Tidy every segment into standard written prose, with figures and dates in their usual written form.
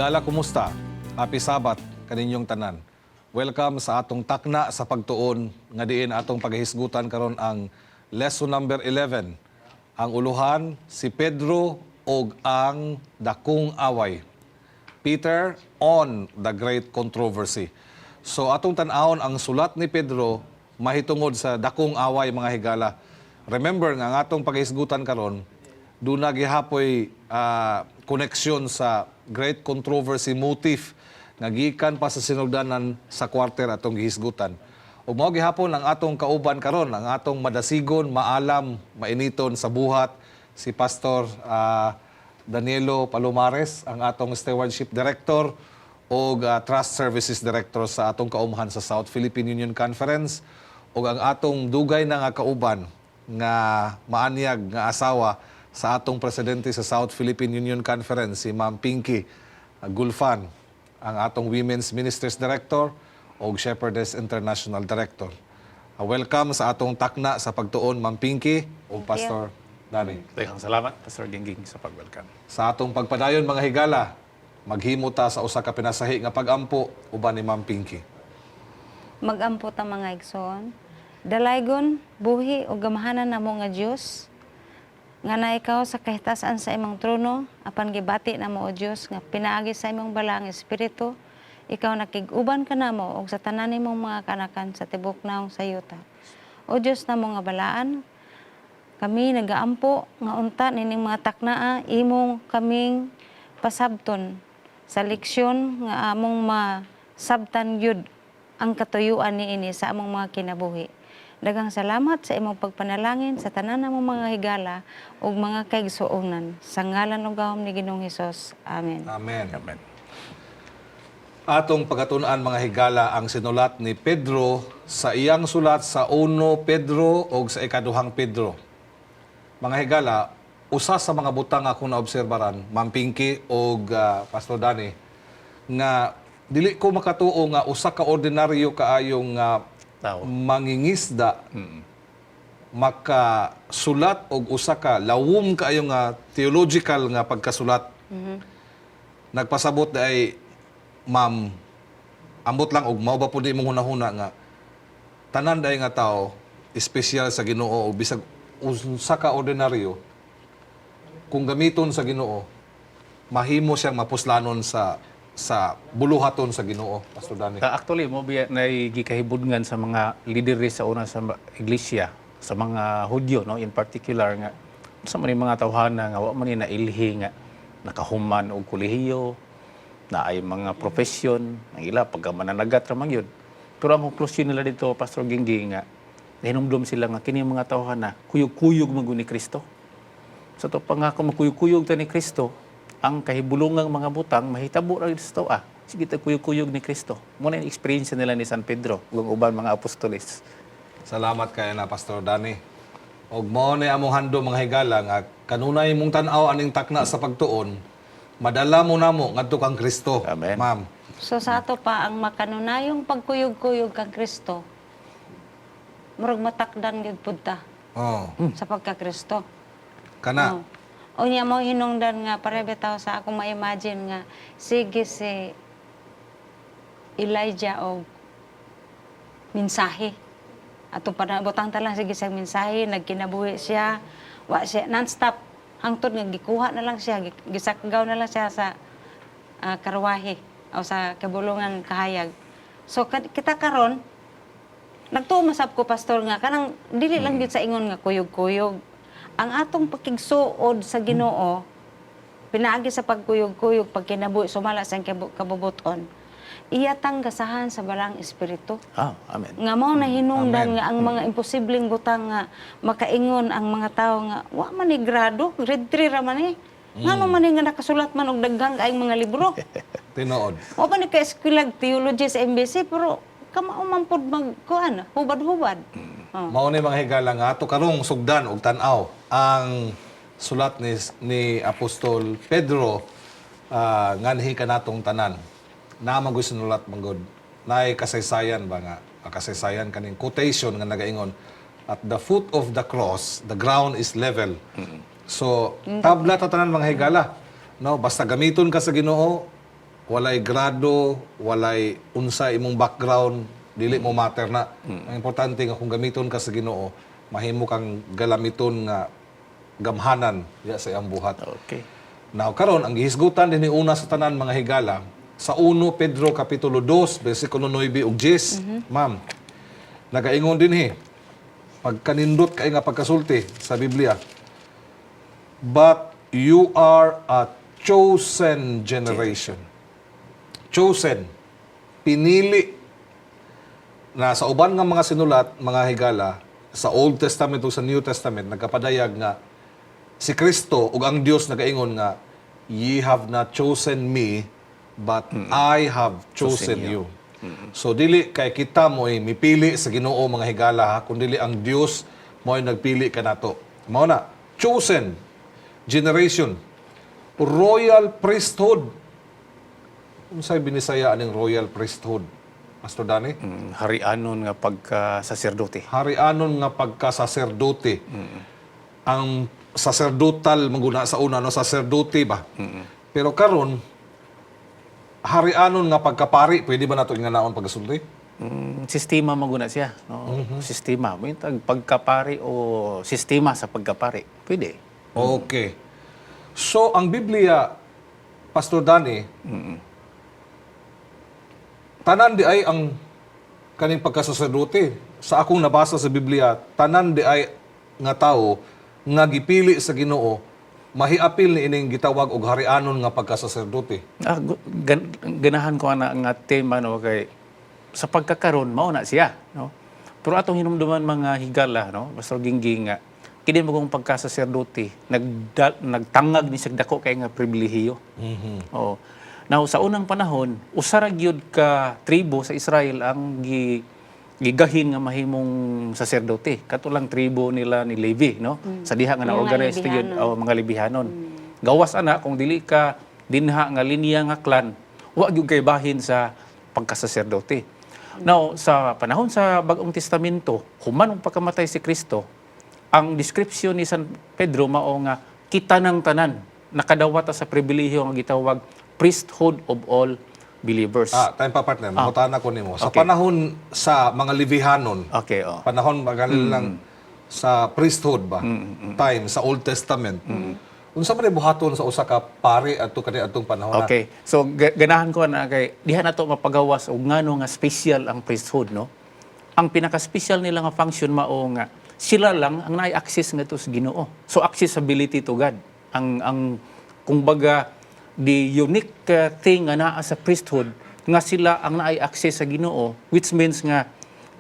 Higala, kumusta? Happy Sabbath kaninyong tanan. Welcome sa atong takna sa pagtuon nga diin atong paghisgutan karon ang lesson number 11. Ang uluhan, si Pedro og ang dakong away. Peter on the Great Controversy. So atong tan-awon ang sulat ni Pedro mahitungod sa dakong away, mga higala. Remember nga ang atong paghisgutan karon duna gihapoy koneksyon sa Great Controversy motif nga gikan pa sa sinugdanan sa quarter atong gihisgutan. Ug mao gihapon ang atong kauban karon, ang atong madasigon, maalam, mainiton sa buhat, si Pastor Danilo Palomares, ang atong Stewardship Director o Trust Services Director sa atong kaumhan sa South Philippine Union Conference, ug ang atong dugay na nga kauban nga maanyag nga asawa sa atong presidente sa South Philippine Union Conference, si Ma'am Pinky Gulfan, ang atong Women's Ministers Director ug Shepherdess International Director. Welcome sa atong takna sa pagtuon, Ma'am Pinky ug Pastor Danny. Daghang salamat, Pastor Gingging, sa pag-welcome. Sa atong pagpadayon, mga higala, maghimo ta sa usa ka pinasahi nga pagampo uban ni Ma'am Pinky. Magampo ta, mga igsoon. Dalaygon, buhi o gamahanan namo nga Dios nga na ikaw sa kahitasan sa imong trono, apan gibati namo, o Dios, nga pinaagi sa imong balaang espiritu, ikaw nakig-uban kanamo ug sa tanan nimong mga kanakan sa tibok naong sa yuta. O Dios namo nga balaan, kami nagaampo nga unta nining mga taknaa imong kaming pasabton sa leksyon nga among masabtan gyud ang katuyuan niini sa among mga kinabuhi. Daghang salamat sa imong pagpanalangin sa tanan namong mga higala ug mga kaigsuonan. Sa ngalan ug gahom ni Ginoong Hesus. Amen. Amen. Amen. Atong pagkatun-an, mga higala, ang sinulat ni Pedro sa iyang sulat sa 1 Pedro o sa ikaduhang Pedro. Mga higala, usa sa mga butang akong naobserbaran, Ma'am Pinky o Pastor Danny, nga dili ko makatuo nga usa ka ordinaryo kaayong nga Tao. Mangingisda makasulat og usa ka lawom kaayo nga theological nga pagkasulat. Nagpasabot ay, ma'am, ambot lang og mao ba pud imong hunahuna nga tanan day nga tao espesyal sa Ginoo o bisag unsa ka ordinaryo, kung gamiton sa Ginoo, mahimo siyang mapuslanon sa buluhaton sa Ginoo, Pastor Danny? Actually, mo biya nay gikahibudngan sa mga lideres sa una sa iglesia, sa mga Hudyo, no, in particular, nga sa man yung mga tawhana nga wa man ni nailhi nga nakahuman og kolehiyo, na ay mga profesyon, ang ila pagka mananagat ra man yun. Pero ang konklusyon nila dito, Pastor Gingging, nga nahinumdum sila nga kini mga tawhana kuyog-kuyog man gud ni Kristo. Sa to pa nga kung makuyog-kuyog ta ni Kristo, ang kahibulungang mga butang mahitabo ra gid sa tao ah. Sige ta kuyog-kuyog ni Kristo. Mo na yung experience nila ni San Pedro ug ang uban mga apostoles. Salamat kay na, Pastor Danny. Og mao ni among handom, mga higala, nga kanunay mong tan-aw aning takna sa pagtuon, madala mo namo ngadto kang Kristo. Amen. Ma'am. So sa ato pa ang makanunayong pagkuyog-kuyog kang Kristo, murag matakdan gyud pud ta sa pagka-Kristo. Kana. Oh. Unya mo hinungdan nga pare bitaw sa akong ma-imagine nga sige si Elijah og mensahe. Atong butang ta lang, sige sa mensahe, nagkinabuhi siya, wa siya non-stop hangtod nga gikuha na lang siya, gisakgaw na lang siya sa karwahe o sa kabulungan kahayag. So kita karon nagtuo masab ko, Pastor, nga kanang dili lang gyud sa ingon nga kuyog-kuyog. Ang atong pakigsuod sa Ginoo pinaagi sa pagkuyog-kuyog, pagkinabuhi sumala sa kabubuton, iya tang gasahan sa Balaang Espiritu. Ah, amen. Nga mao na hinungdan Amen. nga ang mga imposibleng butang nga makaingon ang mga tawo nga wa man ni grado, grade 3 ra man ni. Ngano man ni nga nakasulat man og daghang kaayong mga libro? Tinuod. Wa man ni ka eskwelag theology sa MBC, pero kamao man pud magkuan, hubad-hubad. Oh. Mao ni, mga higala, nga ato karong sugdan og tan-aw ang sulat ni Apostol Pedro nganhi kanatong tanan. Naa man gud sinulat manggod. Naay kasaysayan ba nga kasaysayan kaning quotation nga nagaingon, "At the foot of the cross, the ground is level." So tabla ta tanan, mga higala. No, basta gamiton ka sa Ginoo, Walay grado, walay unsa imong background, dili mo matter na. Ang importante nga kung gamiton ka sa Ginoo, mahimo kang galamiton nga gamhanan diya sa iyang buhat. Now karon ang gihisgutan dinhi una sa tanan, mga higala, sa 1 Pedro kapitulo 2 bersikulo 9 ug 10. Ma'am. Nagaingon dinhi pagkanindot kay nga pagkasulti sa Biblia. "But you are a chosen generation." Chosen. Pinili na sa uban nga mga sinulat, mga higala, sa Old Testament o sa New Testament, nagkapadayag nga si Kristo ug ang Dios nagaingon nga, "Ye have not chosen me, but I have chosen you." So dili kay kita mo'y mipili sa Ginoo, mga higala ha, kun dili ang Dios mo'y nagpili kanato. Mao na, chosen generation, royal priesthood. Unsay Binisaya aning royal priesthood, Pastor Danny? Harianon nga pagka saserdote. Harianon nga pagkasaserdote. Ang sacerdotal maguna sa una, no, saserdote ba? Pero karon harianon nga pagkapari, pwede ba nato inganaon pagkasulti? Sistema maguna siya, no? Sistema. May tag pagkapari o sistema sa pagkapari. Pwede. Okay. So ang Biblia, Pastor Danny, tanan di ay ang kaning pagkasaserdote. Sa akong nabasa sa Biblia, tanan di ay nga tawo nga gipili sa Ginoo mahiapil ni ining gitawag og harianon nga pagkasaserdote. Ah, ganahan ko ana nga tema, no, kay sa pagkakaron mao na siya, no. Pero atong hinumduman, mga higala, no, Pastor Gingging, nga kini magong pagkasaserdote nagtangag ni siya dako kay nga pribilehiyo. Oh. Now sa unang panahon, usa ra gyud ka tribo sa Israel ang gigahin nga mahimong saserdote. Kato lang tribo nila ni Levi, no? Sa diha nga Mga na-organize gyud Levihanon. Oh, mga Levihanon. Gawas ana, kung dili ka dinha nga linya nga clan, wa gyud kay bahin sa pagkasaserdote. Now, sa panahon sa Bagong Testamento, human ang pagkamatay si Kristo, ang description ni San Pedro mao nga kita ng tanan nakadawata sa pribilehiyo nga gitawag priesthood of all believers. Ah, time pa, partner, mangutana ko nimo. Sa panahon sa mga Levihanon, panahon magaling lang sa priesthood ba? Time sa Old Testament. Unsa man buhaton sa usa ka pari adto kani adtong panahon na? Okay. So ganahan ko na kay diha na to mapagawas og ngano nga special ang priesthood, no. Ang pinaka-special nila nga function mao nga sila lang ang naay access ngadto sa Ginoo. So accessibility to God. Ang kumbaga the unique thing nga naa sa priesthood nga sila ang naay access sa Ginoo, which means nga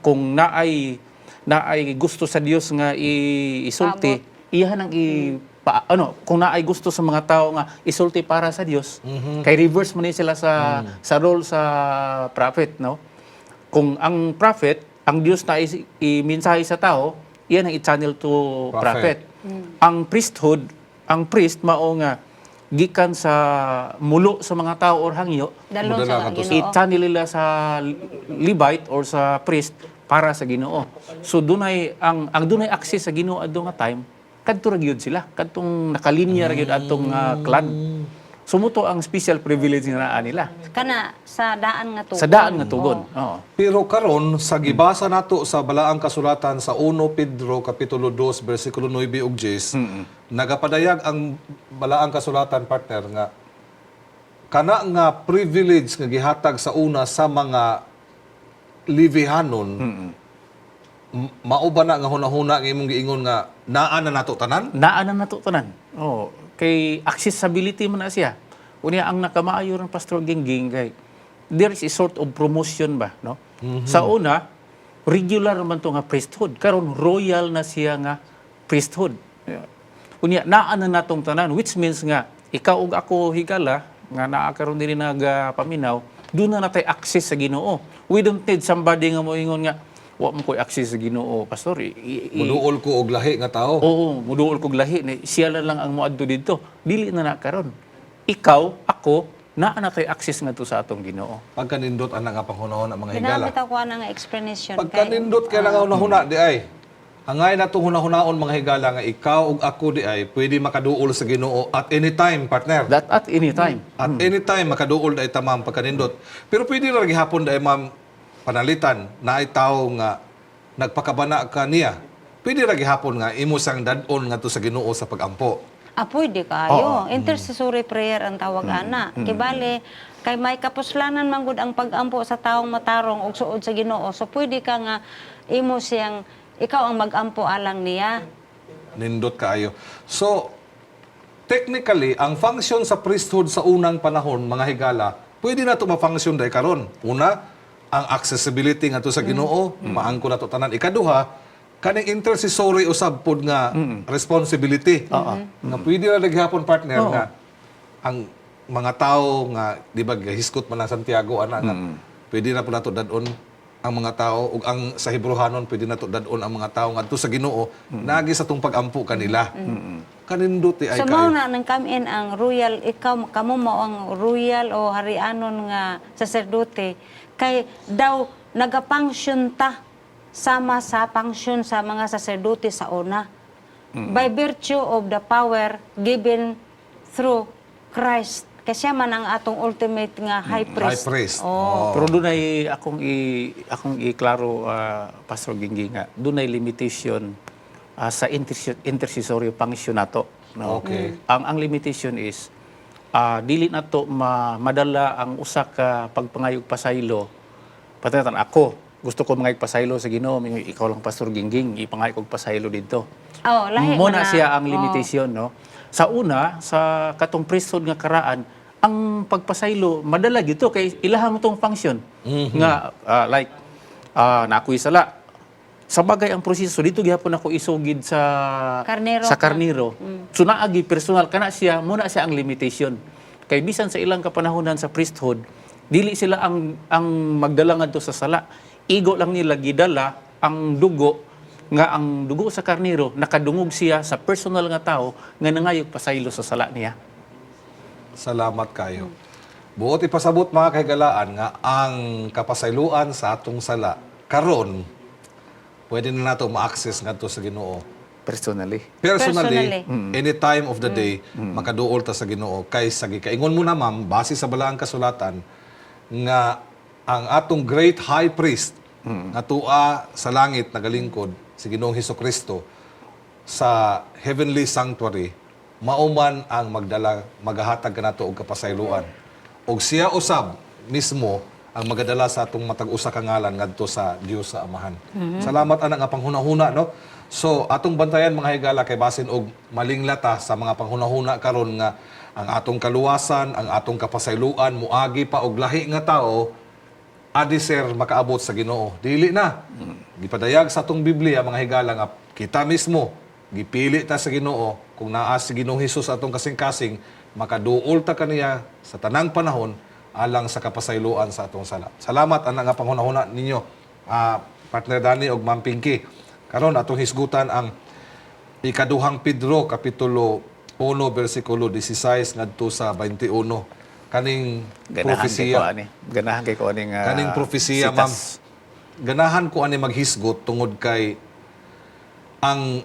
kung naay naay gusto sa Dios nga isulti, iyahan ang i pa, ano, kung naay gusto sa mga tao nga isulti para sa Dios, kay reverse man ni sila sa role sa prophet, no? Kung ang prophet, ang Dios na imensahe sa tao, iyan ang i-channel to Prophet. prophet. Ang priesthood, ang priest mao nga gikan sa mulo sa mga tao or hangyo, Dalon Mudala sa ka to Ginoo. I-channel nila sa Levite or sa priest para sa Ginoo. So dunay ang dunay access sa Ginoo adto nga time, kadto ra gyud sila, kadtong nakalinya ra gyud atong clan. So mao to ang special privilege nga naa nila. Kana sa daan nga tugon. Sa daan nga tugon. Oo. Pero karon sa gibasa nato sa balaang kasulatan sa 1 Pedro kapitulo 2 bersikulo 9 ug 10, nagapadayag ang balaang kasulatan, partner, nga kana nga privilege nga gihatag sa una sa mga Levihanon, mao ba na nga hunahuna nga imong giingon nga naa na nato tanan? Naa na nato tanan. Oh, kay accessibility man na siya. Unya ang nakamaayo ron, Pastor Gingging, kay there is a sort of promotion ba, no? Sa una, regular man to nga priesthood. Karon royal na siya nga priesthood. Yeah. Unya naa na natong tanan, which means nga ikaw ug ako, higala, nga naa karon dinhi nagapaminaw, duna na tay access sa Ginoo. We don't need somebody nga moingon nga wa man ko'y access sa Ginoo, pastor. Muduol ko og lahi nga tao. Oo, muduol kog lahi ni siya na lang ang moadto didto. Dili na na karon. Ikaw, ako, naa na tay access ngadto sa atong Ginoo. Pagkanindot ana nga panghunahuna, mga higala. Ginamit ako ana nga explanation kay Pagkanindot kay nga hunahuna di ay. Angay natong hunahunaon, mga higala, nga ikaw ug ako di ay pwede makaduol sa Ginoo at any time, partner. That at any time. At any time makaduol dai ta, ma'am, pagkanindot. Pero pwede ra gihapon dai, ma'am, panalitan naay tawo nga nagpakabana ka niya. Pwede ra gihapon nga imo sang dad-on ngadto sa Ginoo sa pagampo. Ah, pwede kaayo. Intercessory prayer ang tawag ana. Kibali, kay may kapuslanan man gud ang pagampo sa taong matarong og suod sa Ginoo. So pwede ka nga imo siyang ikaw ang magampo alang niya. Nindot kaayo. So technically, ang function sa priesthood sa unang panahon, mga higala, pwede na ito ma-function dahil karon. Una, ang accessibility nga to sa Ginoo, maangko na to tanan. Ikaduha, kaning intercessory usab pod nga responsibility. Nga pwede na naghapon, partner, nga ang mga tao nga di ba gihisgot man ang Santiago ana nga pwede na po nato dad-on ang mga tao ug ang sa Hebrehanon pwede nato dad-on ang mga tao ngadto sa Ginoo nagi sa tong pag-ampo kanila. Kanindot di ay So mao kaayo. na nang come in ang royal, ikaw kamo mao ang royal o harianon nga saserdote kay daw nagapangsyon ta sama sa pangsyon sa mga saserdote sa una by virtue of the power given through Christ, kay siya man ang atong ultimate nga high priest. High priest. Oh. Pero dunay akong iklaro, Pastor Gingging, nga dunay limitation sa intercessory function nato, no? Ang limitation is dili nato madala ang usa ka pagpangayog pasaylo. Patatan ako, gusto ko mangayog pasaylo sa Ginoo, mingoy, ikaw lang, Pastor Gingging, ipangayog kog pasaylo didto. Oh, lahi Mo man na na. siya ang limitation, no? Sa una, sa katong priesthood nga karaan, ang pagpasaylo madala gito kay ilaha mo tong function nga like na ako'y sala. Sa bagay ang proseso dito gihapon ako isugid sa Karnero. sa karnero. So naagi personal kana siya, mo na siya ang limitation. Kay bisan sa ilang kapanahonan sa priesthood, dili sila ang magdala ngadto sa sala. Igo lang nila gidala ang dugo nga ang dugo sa karnero nakadungog siya sa personal nga tao nga nangayog pasaylo sa sala niya. Salamat kayo. Buot ipasabot, mga kahigalaan, nga ang kapasayloan sa atong sala karon pwede na nato ma-access ngadto sa Ginoo. Personally. Personally, Personally. any time of the day, makaduol ta sa Ginoo kay sa gikaingon mo na, ma'am, base sa balaang kasulatan nga ang atong great high priest nga tua sa langit nagalingkod, si Ginoong Hesukristo sa heavenly sanctuary, mao man ang magdala, magahatag kanato og kapasayloan og siya usab mismo ang magadala sa atong matag usa ka ngalan ngadto sa Dios sa Amahan. Salamat ana nga panghunahuna, no. So atong bantayan, mga higala, kay basin og maling lata sa mga panghunahuna karon nga ang atong kaluwasan, ang atong kapasayloan muagi pa og lahi nga tao adi sir makaabot sa Ginoo. Dili na. Gipadayag sa atong Biblia, mga higala, nga kita mismo gipili ta sa Ginoo. Kung naa si Ginoong Hesus atong kasing-kasing, makaduol ta kaniya sa tanang panahon alang sa kapasayloan sa atong sala. Salamat ana nga panghunahuna ninyo, partner Danny ug Ma'am Pinky. Karon atong hisgutan ang Ikaduhang Pedro kapitulo 1 bersikulo 16 ngadto sa 21, kaning Ganahan kay ko propesiya. ani. Ganahan kay ko ani nga Kaning propesiya, ma'am. sitas. Ganahan ko ani maghisgot tungod kay ang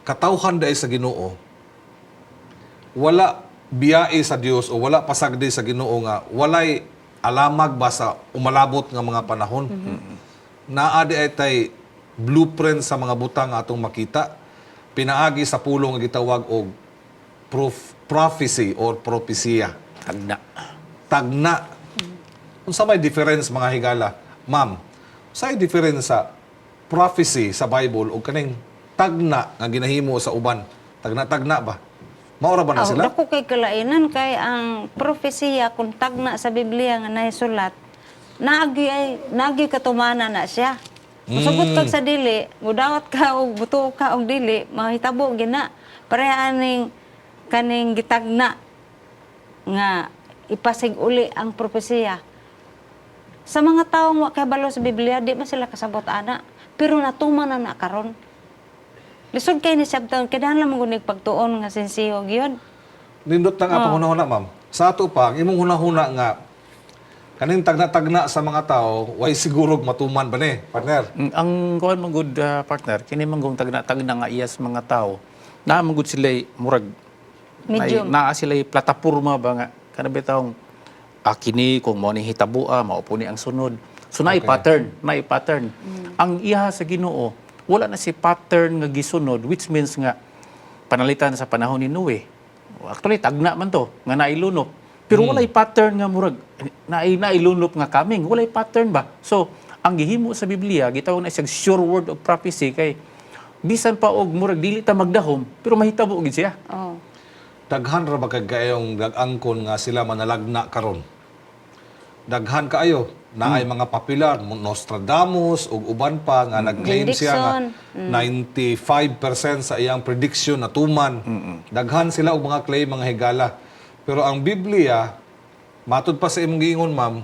katawhan dai sa Ginoo wala biyae sa Dios o wala pasagdi sa Ginoo nga walay alamag ba sa umalabot nga mga panahon. Naa di ay tay blueprint sa mga butang nga atong makita pinaagi sa pulong nga gitawag og prophecy or propesiya. Tagna. Tagna. Unsa may difference, mga higala? Ma'am, sa difference sa prophecy sa Bible o kaning tagna nga ginahimo sa uban? Tagna-tagna ba? Maura ba na Oh, sila? dako kay kalainan kay ang propesiya kung tagna sa Biblia nga naisulat, naagi ay naagi katumana na siya. Musugot kag sa dili, mudawat ka og butuo ka og dili, mahitabo gina. Pareha aning kaning gitagna nga ipasig uli ang propesiya. Sa mga taong wa kabalo sa Biblia, di man sila kasabot ana, pero natuman na na karon. Lisod kay ni sabton, kinahanglan mo gunig pagtuon nga sinsiyo gyud. Nindot lang ang panghunahuna, ma'am. Sa ato pa, ang imong hunahuna nga Kaning tagna-tagna sa mga tao, way siguro matuman ba ni, partner? Ang kuan man good, partner, kini man gong tagna-tagna nga iya sa mga tao. Naa man gud sila murag Medium. Naa sila plataporma ba nga kana bitawng kini kung mao ni hitaboa, mao po ni ang sunod. So naay pattern, naay pattern. Ang iya sa Ginoo, wala na si pattern nga gisunod, which means nga panalitan sa panahon ni Noe. Actually tagna man to nga nailunop. Pero walay pattern nga murag naay nailunop nga coming, walay pattern ba? So ang gihimo sa Biblia gitawag na siyang sure word of prophecy kay bisan pa og murag dili ta magdahom pero mahitabo gid siya. Oh. Daghan ra ba kay kayong nag-angkon nga sila manalagna karon? Daghan kaayo naay mga popular Nostradamus ug uban pa nga nag-claim Jim siya nga Dixon. 95% sa iyang prediction natuman. Daghan sila og mga claim, mga higala. Pero ang Biblia, matud pa sa imong giingon, ma'am,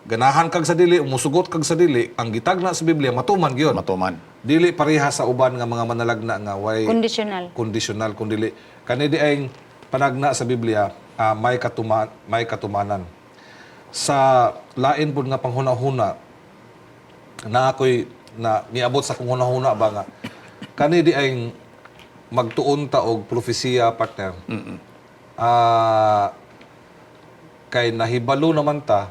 ganahan kag sa dili, musugot kag sa dili, ang gitagna sa Biblia matuman gyud. Matuman. Dili pareha sa uban nga mga manalagna nga way Conditional. Conditional kung dili kani di ay panagna sa Biblia, may katumanan sa lain pud nga panghuna-huna na ako'y na miabot sa akong hunahuna ba nga kani di ay magtuon ta og propesiya, partner, kay nahibalo naman ta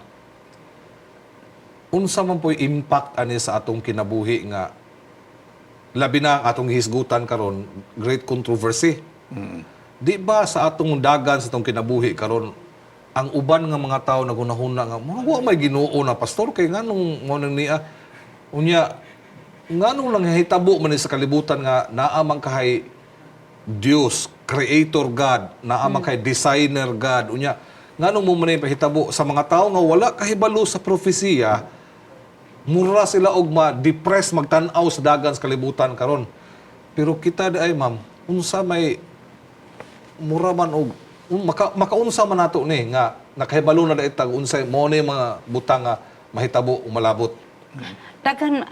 unsa man po'y impact ani sa atong kinabuhi nga labi na ang atong hisgutan karon, great controversy. Di ba sa atong dagan sa atong kinabuhi karon, ang uban nga mga tao nagunahuna nga murag wa may Ginoo na, pastor, kay nganong mo nang niya unya nganong lang hitabo man ni sa kalibutan nga naa man kahay Dios, creator God, naa man kay designer God, unya nganong mo man pahitabo sa mga tao nga wala kahibalo sa propesiya, mura sila og ma-depress magtan-aw sa dagan sa kalibutan karon? Pero kita di ay, ma'am, unsa may mura man og makaunsa man nato ni nga nakahibalo na dai tag unsay mo ni mga butang nga mahitabo o malabot? Daghan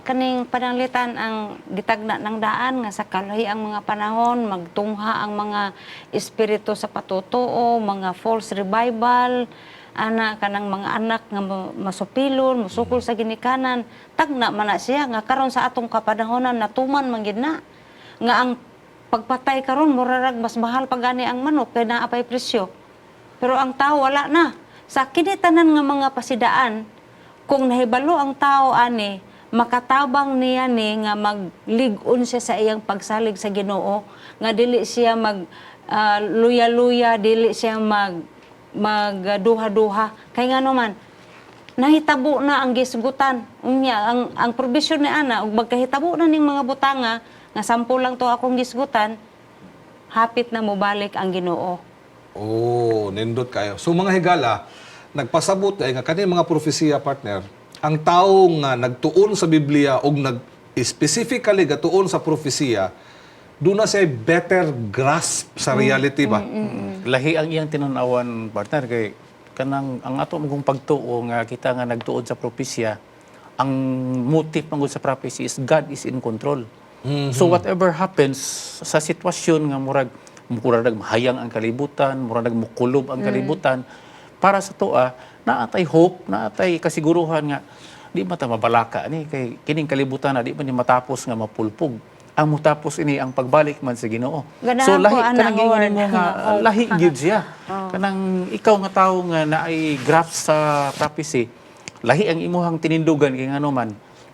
kaning pananglitan ang gitagna ng daan nga sa kalahi ang mga panahon magtungha ang mga espiritu sa patutuo, mga false revival ana, kanang mga anak nga masupilon, musukol sa ginikanan. Tagna man na siya nga karon sa atong kapanahonan natuman man gid na nga ang pagpatay karon murarag mas mahal pa gani ang manok kay naa pay presyo. Pero ang tao wala na. Sa kini tanan nga mga pasidaan, kung nahibalo ang tao ani, makatabang niya ni nga maglig-on siya sa iyang pagsalig sa Ginoo, nga dili siya mag luya-luya, dili siya mag magduha-duha. Kay nga naman, nahitabo na ang gisgutan. Unya, ang probisyon ni ana, ug magkahitabo na ning mga butanga, nga sample lang to akong gisgutan, hapit na mobalik ang Ginoo. Oh, nindot kayo. So mga higala, nagpasabot ay nga kani mga propesiya, partner, ang tao nga nagtuon sa Biblia og nag specifically gatuon sa propesiya, doon na siya better grasp sa reality ba? Lahi ang iyang tinanawan, partner, kay kanang ang ato mong pagtuo nga kita nga nagtuod sa propesya, ang motive man gud sa prophecy is God is in control. So whatever happens sa sitwasyon nga murag murag mahayang ang kalibutan, murag mukulob ang kalibutan, para sa toa naatay hope, naatay kasiguruhan nga di man ta mabalaka ni kay kining kalibutan na di man ni matapos nga mapulpog. Ang mutapos ini ang pagbalik man sa Ginoo. Ganahan So ko, lahi ana, kanang giingon Howard. nimo nga lahi gyud siya. Kanang ikaw nga tawo nga naay grasp sa prophecy, lahi ang imuhang tinindugan kay ngano man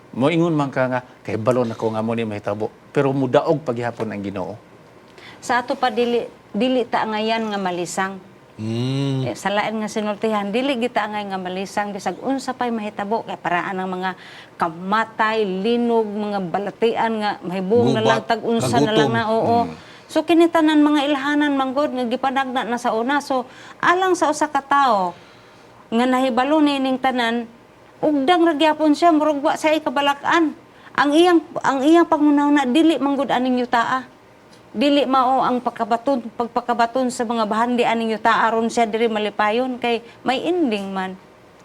moingon man ka nga kay balon ako nga mo ni mahitabo pero mudaog paghihapon ang Ginoo. Sa ato pa dili dili ta angayan nga malisang. Eh, sa lain nga sinultihan, dili gita angay nga malisang bisag unsa pay mahitabo kay paraan ang mga kamatay, linog, mga balatian nga mahibong na lang Gubat, tag unsa na lang kagutom. na, oo. So kini tanan mga ilhanan manggod nga gipanagna na sa una. So alang sa usa ka tawo nga nahibalo niining tanan, ugdang ra gyapon siya, murag wa sa kabalak-an. Ang iyang panghunahuna dili manggod aning yutaa. Dili mao ang pagkabaton pagpakabaton sa mga bahandi aning yuta aron siya diri malipayon kay may ending man.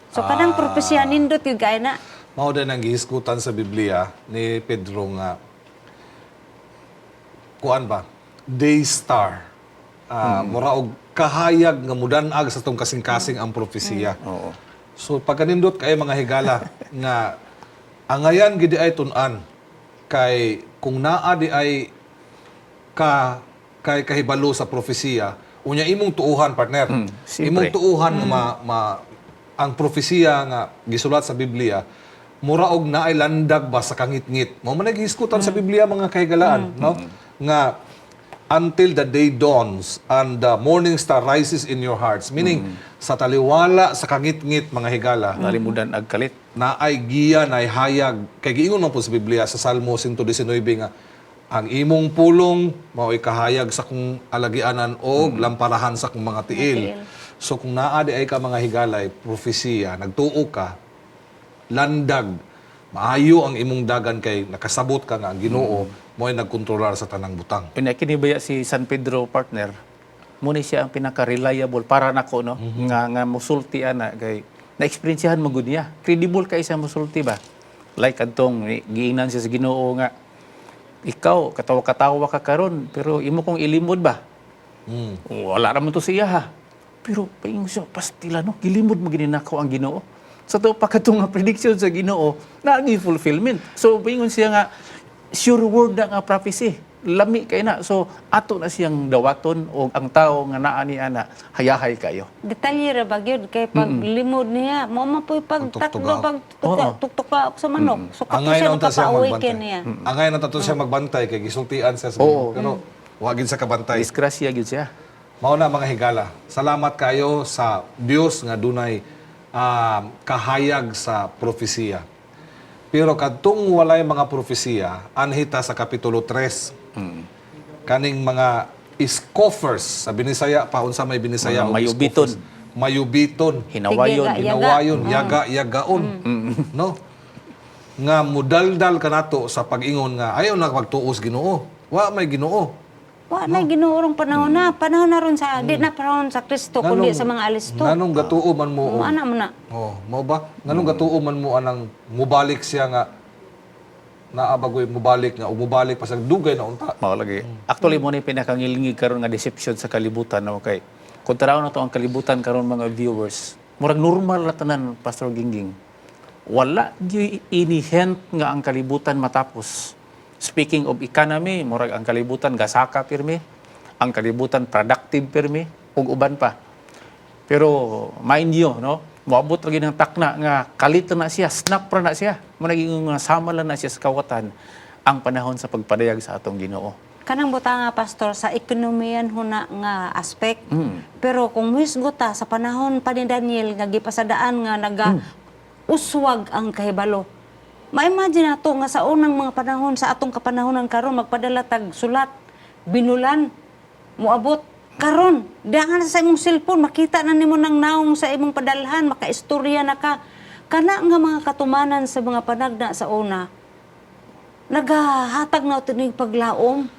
So kanang propesya nindot gyud kay na. Mao din ang gihisgutan sa Biblia ni Pedro nga kuan ba? Day star. Mura og kahayag nga mudanag sa tong kasing-kasing ang propesiya. Oo. So pagkanindot kay mga higala nga angayan gidi ay tun-an kay kung naa di ay ka kay kahibalo sa propesiya, unya imong tuuhan, partner, imong Siyempre. tuuhan nga ma ang propesiya nga gisulat sa Biblia mura og naay landag ba sa kangitngit. Mao man naghisgutan sa Biblia, mga kahigalaan, no, nga until the day dawns and the morning star rises in your hearts, meaning sa taliwala sa kangitngit, mga higala, Nalimudan ag kalit. Naay giya, naay hayag. Kay giingon man po sa Biblia sa Salmo 119 nga ang imong pulong mao'y kahayag sa kong alagianan og lamparahan sa kong mga tiil. So kung naa di ay ka, mga higalay, propesiya, nagtuo ka, landag, maayo ang imong dagan kay nakasabot ka nga ang Ginoo mo'y nagkontrolar sa tanang butang. Unya kini baya si San Pedro, partner, muna siya ang pinaka-reliable para nako, no, nga nga musulti ana kay na-experiencehan mo gud niya. Credible kay siya musulti ba? Like adtong giingnan siya sa Ginoo nga ikaw katawa-katawa ka karon pero imo kong ilimod ba? Wala ra man to siya ha. Pero paingon siya, pastila no, gilimod mo gini nako ang Ginoo. Sa to pa katong nga prediction sa Ginoo, naagi fulfillment. So paingon siya nga sure word na nga prophecy. Lami kay na. So ato na siyang dawaton og ang tao nga naa ni ana hayahay kayo. Detalye ra ba gyud kay pag limod niya, mo man po'y pagtakdo Pagtuktugaw. pag tuktukaok sa manok. So kato Angay siya na unta siya nagpapauwi magbantay. niya. Angay na unta siya magbantay kay gisultian siya sa Ginoo. Pero wa gid sa kabantay. Disgrasya gyud siya. Mao na, mga higala. Salamat kayo sa Dios nga dunay kahayag sa propesiya. Pero kadtong walay mga propesiya, anhita sa kapitulo 3. Kaning mga scoffers sa Binisaya pa, unsa may Binisaya Mga og mayubiton. scoffers? Mayubiton. Hinawayon. Tige, yaga. Hinawayon, yaga, yagaon. No? Nga mudaldal kanato sa pag-ingon nga ayaw na pagtuos Ginoo. Wa may Ginoo. Wa na Ginoo rong panahon na, panahon na ron sa di na panahon sa Kristo kundi sa mga alisto. Nganong gatuo man mo Mo ana mo na. Oh, mao ba? Nganong gatuo man mo anang mubalik siya nga naabagoy mubalik nga o mubalik pa sa dugay na unta. Mao lagi. Actually mo ni pinakangilingig karon nga deception sa kalibutan, no, kay kung tanaw na to ang kalibutan karon, mga viewers, murag normal na tanan, Pastor Gingging. Wala gyud inihent nga ang kalibutan matapos. Speaking of economy, murag ang kalibutan gasaka pirmi, ang kalibutan productive pirmi ug uban pa. Pero mind you, no? Moabot lagi ng takna nga kalit na siya, snap ra na siya. Mo naging nga sama lang na siya sa kawatan ang panahon sa pagpadayag sa atong Ginoo. Kanang buta nga, pastor, sa ekonomiyan huna nga aspect. Pero kung muhisgot ta sa panahon pa ni Daniel nga gipasadaan nga naga uswag ang kahibalo. Ma-imagine nato nga sa unang mga panahon sa atong kapanahonan karon magpadala tag sulat, binulan, moabot karon dangan sa imong cellphone makita na nimo nang naong sa imong padalhan, makaistorya na ka. Kana nga mga katumanan sa mga panagna sa una nagahatag na ito paglaom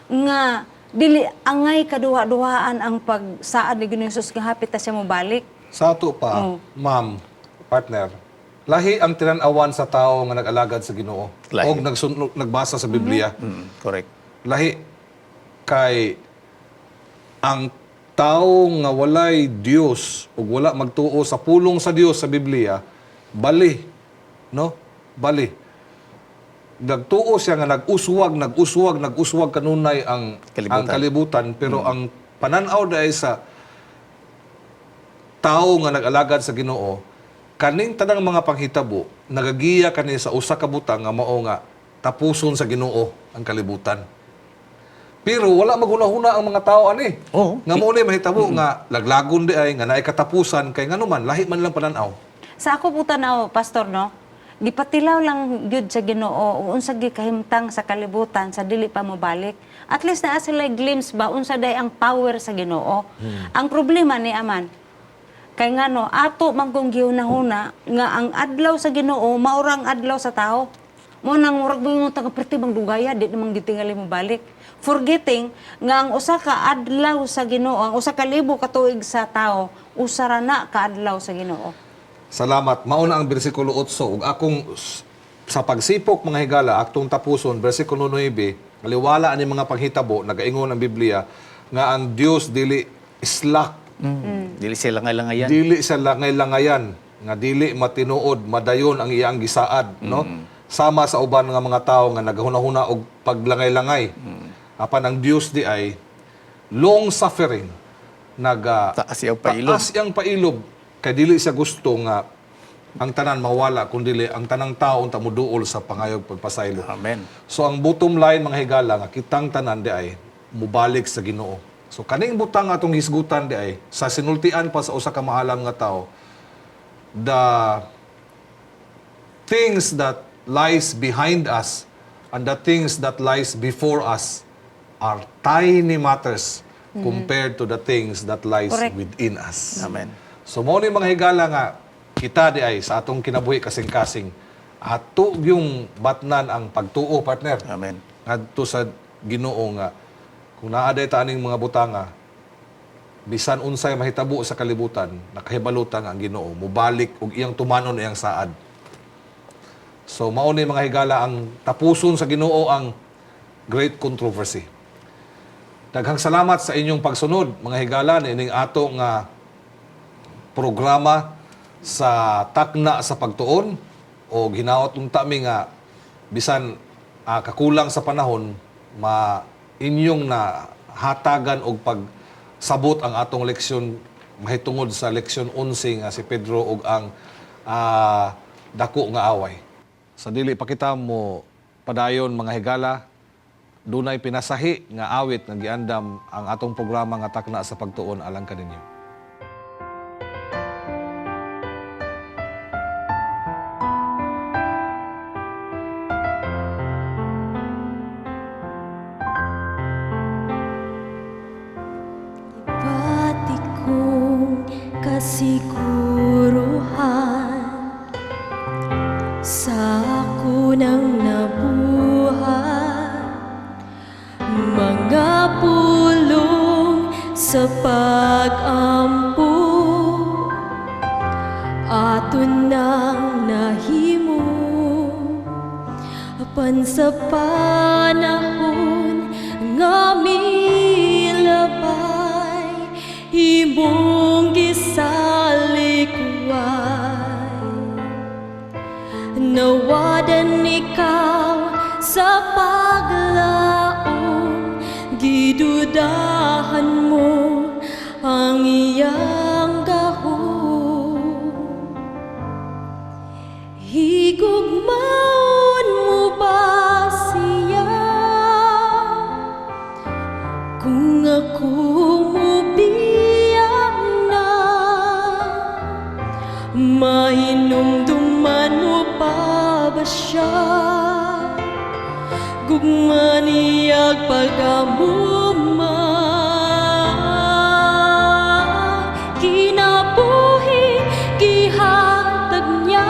nga dili angay kaduha-duhaan ang pagsaad ni Ginoong Hesus nga hapit ta siya mobalik. Sa ato pa, ma'am, partner, lahi ang tinan-awan sa tao nga nag-alagad sa Ginoo Lahi. og nagbasa sa Biblia. Correct. Lahi kay ang tao nga walay Dios ug wala magtuo sa pulong sa Dios sa Biblia, bali, no? Bali. Nagtuo siya nga nag-uswag, nag-uswag, nag-uswag kanunay ang Kalibutan. ang kalibutan, pero ang panan-aw dahil sa tao nga nag-alagad sa Ginoo, kaning tanang mga panghitabo nagagiya kani sa usa ka butang nga mao nga tapuson sa Ginoo ang kalibutan. Pero wala maghuna-huna ang mga tao ani. Oo. Nga mao ni mahitabo nga laglagon di ay nga naay katapusan kay ngano man lahi man lang panan-aw. Sa ako po tanaw, pastor, no? Gipatilaw lang gyud sa Ginoo ug unsa gikahimtang sa kalibutan sa dili pa mobalik. At least naa sila glimpse ba unsa day ang power sa Ginoo. Ang problema ni aman kay ngano ato man kung gihunahuna nga ang adlaw sa Ginoo maura ang adlaw sa tao. Mo nang murag mo taga perti bang dugaya di namang gitingali mo balik. Forgetting nga ang usa ka adlaw sa Ginoo, ang usa ka libo ka tuig sa tao, usa ra na ka adlaw sa Ginoo. Salamat. Mao na ang bersikulo 8 ug akong sa pagsipok, mga higala, aktong tapuson bersikulo 9, aliwala ani mga panghitabo nagaingon ang Biblia nga ang Dios dili slack. Dili sila langay-langayan. Dili sa langay-langayan. Nga dili matinuod madayon ang iyang gisaad, no? Sama sa uban nga mga tawo nga nagahuna-huna og paglangay-langay. Apan ang Dios di ay long suffering, naga Taas iyang pailob. Taas iyang pailob kay dili siya gusto nga ang tanan mawala kundi ang tanang tao unta moduol sa pangayog pagpasaylo. Amen. So ang bottom line, mga higala, nga kitang tanan di ay mubalik sa Ginoo. So kaning butang atong hisgutan di ay sa sinultian pa sa usa ka maalam nga tao, the things that lies behind us and the things that lies before us are tiny matters compared to the things that lies Correct. Within us. Amen. So mao ni, mga higala, nga kita di ay sa atong kinabuhi kasing-kasing ato yung batnan ang pagtuo, partner, Amen. ngadto sa Ginoo nga kung naa day ta aning mga butanga, bisan unsay mahitabo sa kalibutan, nakahibalutan ang Ginoo mubalik ug iyang tumanon iyang saad. So mao ni, mga higala, ang tapuson sa Ginoo ang great controversy. Daghang salamat sa inyong pagsunod, mga higala, niining ato nga programa sa Takna sa Pagtuon o hinaot unta mi nga bisan kakulang sa panahon ma inyong na hatagan og pagsabot ang atong leksyon mahitungod sa leksyon 11 nga si Pedro ug ang dako nga away. Sa dili pa kita mo padayon, mga higala, dunay pinasahi nga awit nga giandam ang atong programa nga Takna sa Pagtuon alang kaninyo. Pati kong kasiguruhan sa ako ng nabuhat, mga pulong sa pag-ampo ato nang nahimo. Apan sa panahon nga milabay, imong gisalikway. Nawadan ikaw sa paglaom, gidudahan mo ang iyang gahom. Higugmaon mo ba siya kung ako mobiya na? Mahinumduman mo pa ba siya? Gugma niyag pagkamuma. Kinabuhi gihatag niya,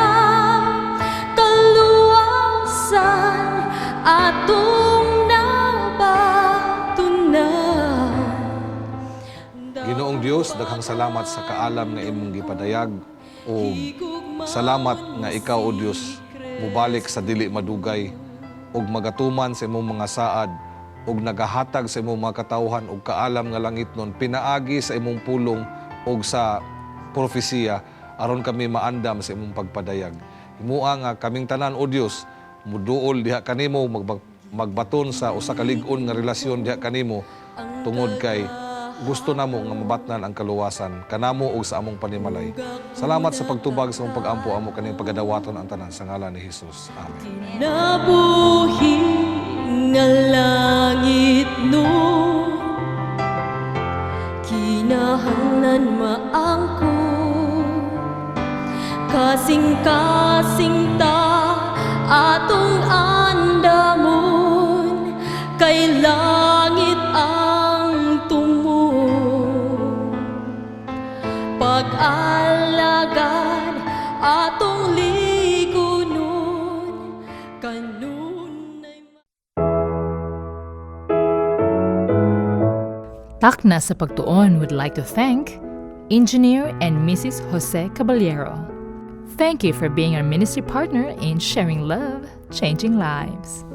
kaluwasan atong nabatunan. Ginoong Dios, daghang salamat sa kaalam nga imong gipadayag o salamat nga ikaw, o Dios, mubalik sa dili madugay ug magatuman sa imong mga saad ug nagahatag sa imong mga katawhan og kaalam nga langitnon pinaagi sa imong pulong ug sa propesiya aron kami maandam sa imong pagpadayag. Himua nga kaming tanan, o Dios, muduol diha kanimo, magbaton sa usa ka lig-on nga relasyon diha kanimo tungod kay gusto namo nga mabatnan ang kaluwasan kanamo ug sa among panimalay. Salamat sa pagtubag sa among pag-ampo, amo kaning pagadawaton ang tanan sa ngalan ni Hesus. Amen. Kinabuhi nga langit no, kinahanglan maangkon. Kasing-kasing ta atong andamon, kay langit ang tumong. Pag-alagad atong ligunon kanunay. Takna sa Pagtuon would like to thank Engineer and Mrs. Jose Caballero. Thank you for being our ministry partner in sharing love, changing lives.